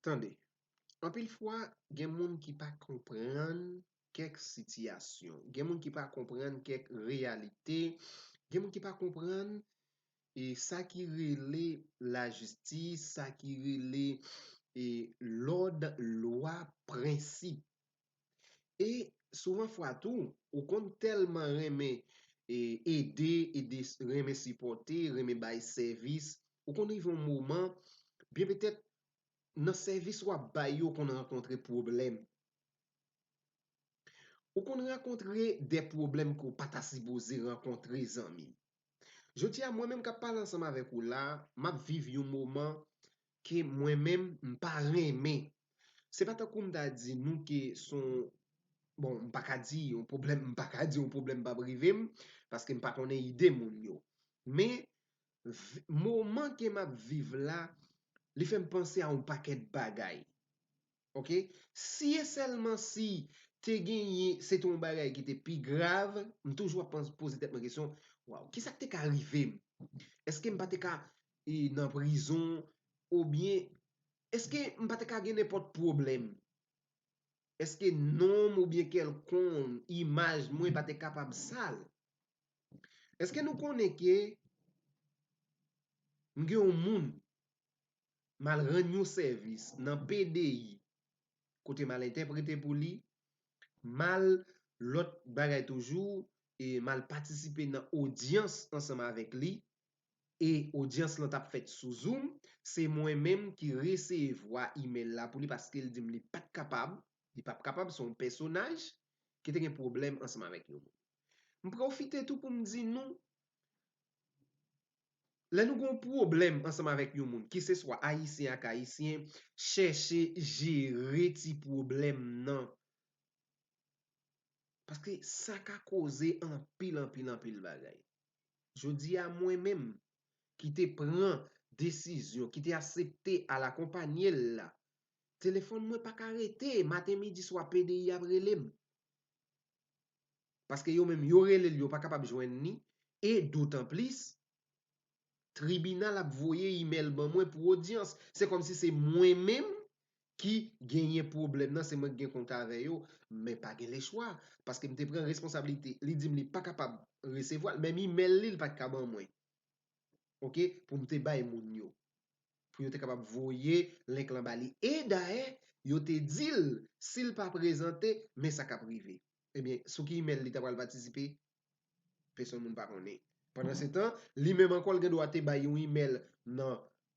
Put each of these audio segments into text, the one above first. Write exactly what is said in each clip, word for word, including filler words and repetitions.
Tande, anpil fwa, gen moun ki pa konprann kèk sitiyasyon, gen moun ki pa konprann kèk reyalite, gen moun ki pa konprann e sa ki rele lajistis, sa ki rele e lòd, lwa, prensip. E souvan fwa tou, ou konn tèlman renmen e ede, ede, renmen sipòte, renmen bay sèvis, ou konn rive yon moman, byen petèt nan sèvis w ap bay yo, ou konn rankontre pwoblèm. Ou konn rankontre de pwoblèm ke w pa ta sipoze rankontre, zanmi. Jodi a, mwen menm k ap pale ansanm avèk ou la, m ap viv yon moman ke mwen menm m pa renmen. Se pa tankou m ta di nou ke se yon, bon, m pa ka di yon pwoblèm, m pa ka di yon pwoblèm p ap rive m, paske m pa konnen ide moun yo. Men, v- moman ke m ap viv la, li fè m panse a yon pakèt bagay. Oke? Si e sèlman si te genyen, se te yon bagay ki te pi grav, m toujou ap pans- poze tèt mwen kesyon, waw, kisa k te ka rive m? Èske m pa te ka e, nan prizon? Oubyen èske m pa te ka gen nenpòt pwoblèm? Èske non m oubyen kèlkonk imaj mwen pa te kapab sal? Èske nou konnen ke m gen yon moun m al rann yon sèvis nan P D I, kote m al entèprete pou li, m al lòt bagay toujou, e m al patisipe nan odyans ansanm avèk li, e odyans lan t ap fèt sou Zoom, se mwen menm ki resevwa imèl la pou li paske l di m li pa t kapab, li p ap kapab, se yon pèsonaj ki te gen pwoblèm ansanm avèk yon moun. M pwofite tou pou m di nou, lè nou gen yon pwoblèm ansanm avèk yon moun, keseswa ayisyen ak ayisyen, chèche jere ti pwoblèm nan. Paske sa ka koze anpil, anpil, anpil bagay. Jodi a, mwen menm, ki te pran desizyon, ki te aksepte al akonpanye l la, telefòn mwen pa ka rete, maten, midi, swa, P D I ap rele m. Paske yo menm, yo rele l, yo pa kapab jwenn li, e dotanplis, tribinal ap voye imèl ban mwen pou odyans. Se kòmsi se mwen menm ki genyen pwoblèm nan, se mwen ki gen kont avè yo, men pa gen lechwa, paske m te pran responsablite. Li di m li pa kapab resevwa l, menm imèl li, li pa t ka ban mwen. Oke, pou m te bay moun yo. Pou yo te kapab voye link lan ba li. E dayè, yo te di l, si l pa prezante, men sa k ap rive. Ebyen, sou ki imèl li ta pral patisipe? Pèsonn moun pa konnen. Pandansetan, li menm ankò, l gen dwa te bay yon imèl nan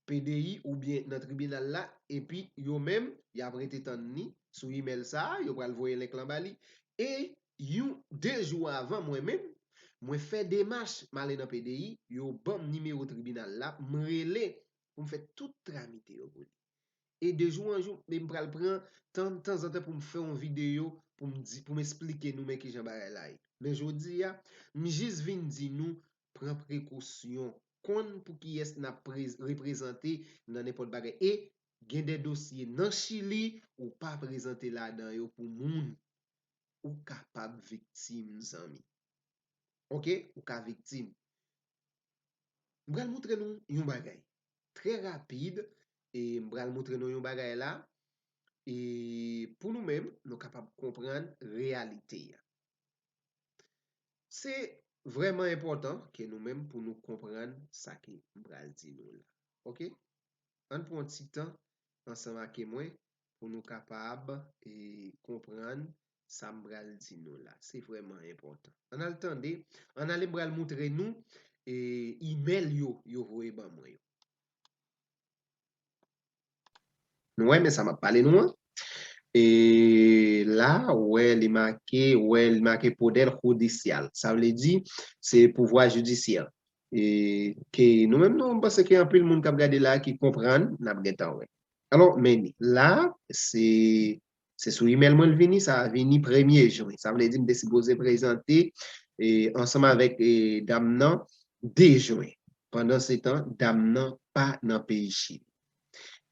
P D I oubyen nan tribinal la, epi yo menm, y ap rete tann li sou imèl sa a, yo pral voye link lan ba li. E yon, de jou avan, mwen menm, mwen fè demach, m ale nan P D I, yo ban m nimewo tribinal la, m rele pou m fè tout tramite yo pou li. E de jou an jou, men m pral pran tan, tanzantan pou m fè yon videyo pou m di, pou m esplike nou men kijan bagay la ye. Men jodi a, m jis vin di nou, pran prekosyon, konn pou kiyès n ap prez- reprezante nan nenpòt bagay. E gen de dosye nan Chili, ou pa prezante ladan yo pou moun. Ou kapab viktim, zanmi. Oke? Ou ka viktim. M pral montre nou yon bagay. Trè rapid, e m pral montre nou yon bagay la. E pou nou menm, nou kapab konprann reyalite a. Se vrèman enpòtan ke nou menm pou nou konprann sa ke m pral di nou la. Oke? Ann pran yon ti tan ansanm ak mwen pou nou kapab e, konprann sa m pral di nou la. Se vrèman enpòtan. Ann al tande, ann ale m pral montre nou e, imèl yo, yo voye ban mwen yo. Nou wè, men sa m ap pale nou an. E la, ou wè, li make, ou wè, li make poder judicial. Sa vle di, se pouvwa jidisyè. E ke nou menm, nou, m panse ke anpil moun k ap gade la ki konprann, n ap gentan wè. Alò, men ni la, se, se sou imèl mwen l vini, sa vini premye jen. Sa vle di, m te sipoze prezante e, ansanm avèk e, dam nan, de jen. Pandansetan, dam nan pa nan peyi Chili.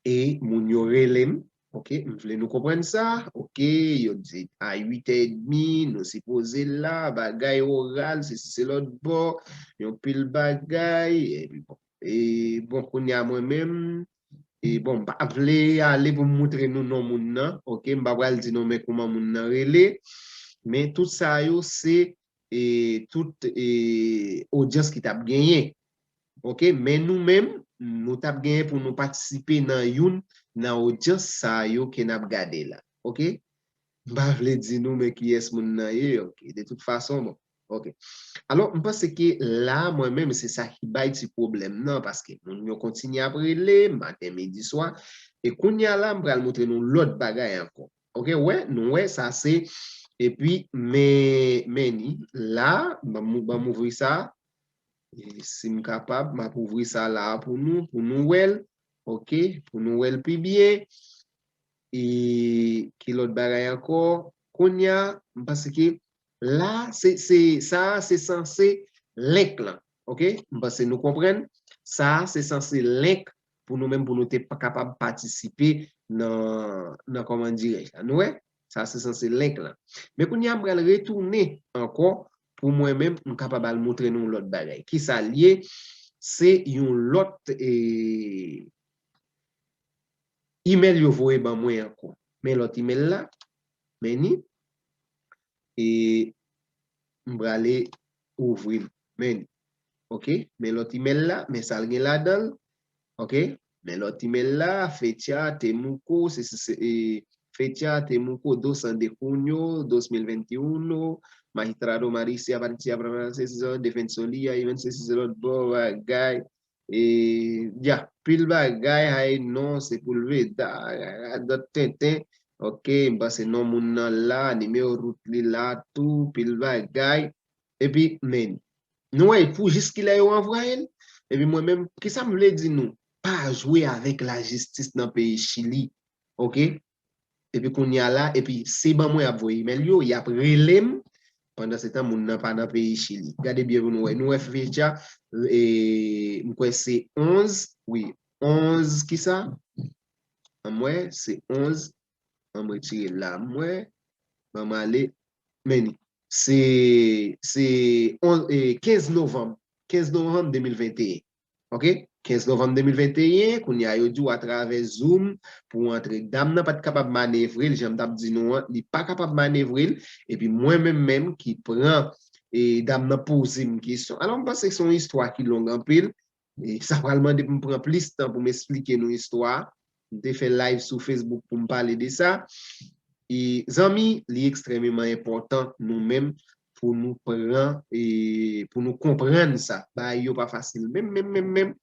E moun yo rele m, oke, m vle nou konprann sa, oke, yo di a uit è edmi, nou sipoze la, bagay oral, sesi se lòt bò, yon pil bagay, epi bon. E bon, kounye a mwen menm, E bon, m pa vle ale pou m moutre nou non moun nan, ok? M pa pral di nou men kouman moun nan rele, men tout sa yo se e, tout e, odyans ki t ap genyen. Ok? Men nou menm, nou t ap genyen pou nou patisipe nan youn nan odyans sa yo ke n ap gade la. Ok? M pa vle di nou men kiyès moun nan ye, ok? De tout fason, bon. Ok. Alò, m panse ke la, mwen menm, se sa ki bay ti pwoblèm nan, paske moun yo kontinye ap rele, maten, midi, swa, e kounye a la, m pral moutre nou lòt bagay ankò. Ok, wè, nou wè, sa se, epi, men, men ni, la, ban m, ban m ouvri sa, e si m kapab, m ap ouvri sa la pou nou, pou nou wè l, ok, pou nou wè l pi byen, e ki lòt bagay ankò, kounye a, m panse ke la, se, se, sa a, se sanse link lan, ok, m panse nou konprann, sa a, se sanse link pou nou menm, pou nou te pa kapab patisipe nan, nan kòman dirèj la, nou wè, sa se sanse link lan. Men kounye a, m pral retounen ankò pou mwen menm, m kapab al moutre nou lòt bagay. Kisa l ye? Se yon lòt e, email yo voye ban mwen ankò. Men lòt email la, men ni, e m prale ouvri l. Men ni. Ok? Men lòt email la, men sa l gen ladan l. Ok? Men lòt email la, Fecha, Temuco, se, se, se, e, Fecha, Temuco, dos Andejunio, dos mil veintiuno, Magistrado Maricia Patricia Brava, se, se, se, Defensolia, even se, se, se, lòt bò, bagay. E, ya, pil bagay, ay non, se pou l veda, dòt tenten. Ok, m panse non moun nan la, nimewo rout li la, tou, pil bagay. Epi, men, nou wè, pou jis kilè yo anvwaye l? Epi mwen menm, kisa m vle di nou? Pa jwe avèk lajistis nan peyi Chili. Ok? Epi kounye a la, epi se ban mwen ap voye email yo, y ap rele m. Pandan se tan, moun nan pa nan peyi Chili. Gade byen pou nou wè. Nou wè fecha, e, m kwè se onz, wi, onz kisa? An m wè, se onz. An m retire la, m wè. Ban m ale. Men ni. Se, se onz, e, kenz novanm. Kenz novanm de mil venteyen. Ok? Kenz novanm de mil venteyen, kounye a yo di w atravè Zoom pou w antre. Dam nan pa t kapab manevre l, jan m t ap di nou an, li pa kapab manevre l. Epi mwen menm menm ki pran, e, dam nan poze m kesyon. Alò, m panse se yon istwa ki long anpil. E sa pral mande pou m pran plis tan pou m esplike nou istwa a. M te fè live sou Facebook pou m pale de sa. E zanmi, li ekstrèmeman enpòtan nou menm pou nou pran, e pou nou konprann sa. Bagay yo pa fasil menm, menm, menm, menm.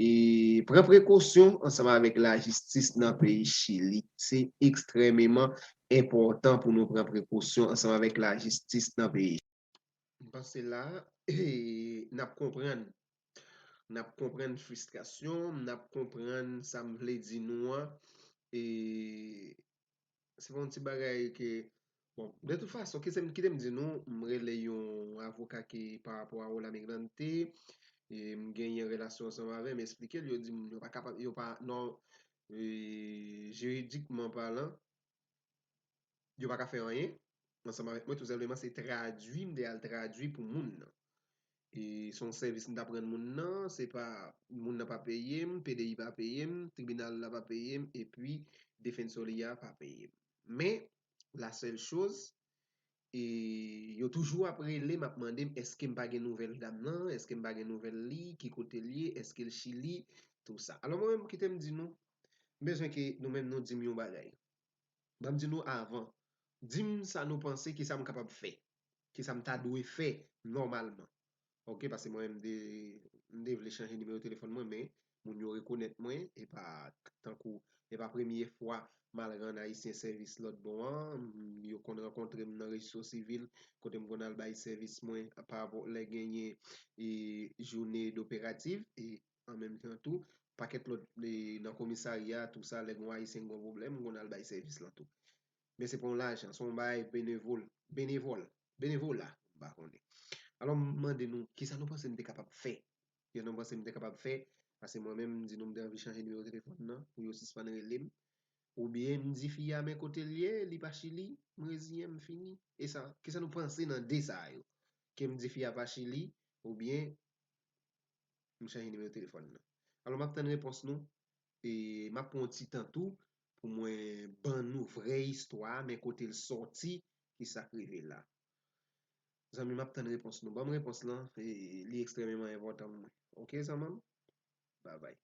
E pran prekosyon ansanm avèk lajistis nan peyi Chili. Se ekstrèmeman enpòtan pou nou pran prekosyon ansanm avèk lajistis nan peyi. M panse la, e, n ap konprann. N ap konprann fristrasyon, n ap konprann sa m vle di nou an. E se pa yon ti bagay ke, bon, de tout fason, kite m, kite m di nou, m rele yon avoka ki pa rapò a Ola Migrante, e m genyen relasyon ansanm avè l, m esplike l, yo di m yo pa kapab, yo pa, non, e, jiridikman palan, yo pa ka fè anyen ansanm avèk mwen, tou senpleman, se tradui, m te al tradui pou moun nan. E se yon sèvis m t ap rann moun nan, se pa, moun nan pa peye m, P D I pa peye m, tribinal la pa peye m, epi Defensoria pa peye m. Men, la sèl choz, e yo toujou ap rele m, ap mande m èske m pa gen nouvèl dam nan, èske m pa gen nouvèl li, ki kote l ye, èske l Chili, tou sa. Alò mwen menm, kite m di nou, m bezwen ke nou menm nou di m yon bagay. Ban m di nou avan. Di m sa nou panse, ki sa m kapab fè. Ki sa m ta dwe fè nòmalman. Ok, paske mwen, m te, m te vle chanje nimewo telefòn mwen, men moun yo rekonèt mwen, e pa tankou, e pa premye fwa m al rann Ayisyen sèvis lòt bò an, m, yo konn rankontre m nan rejistwo sivil, kote m konn al bay sèvis mwen, pa rapò lè genyen, e, journée d'opérative, e an menm tan tou, pakèt lòt, e, nan komisarya, tou sa, lè gon Ayisyen gon pwoblèm, m konn al bay sèvis lan tou. Men se pa yon lajan, se yon bagay benevòl, benevòl, benevola, m pa konnen. Alò, m mande nou, kisa nou panse m te kapab fè? Kisa nou panse m te kapab fè? Paske mwen menm, m di nou, m te anvi chanje nimewo telefòn nan, pou yo sispann rele m. Oubyen m di fi a, men kote l ye, li pa Chili, m reziyen m, fini. E sa, kisa nou panse nan de sa yo? Ke m di fi a pa Chili, oubyen m chanje nimewo telefòn nan. Alò, m ap tann repons nou. E m ap pran yon ti tan tou pou mwen ban nou vrè istwa a, men kote l sòti, ki sa k rive la. Zanmi, m ap tann repons nou. Ban m repons lan, e, li ekstrèmeman enpòtan pou mwen. Oke, zanmi m? Babay.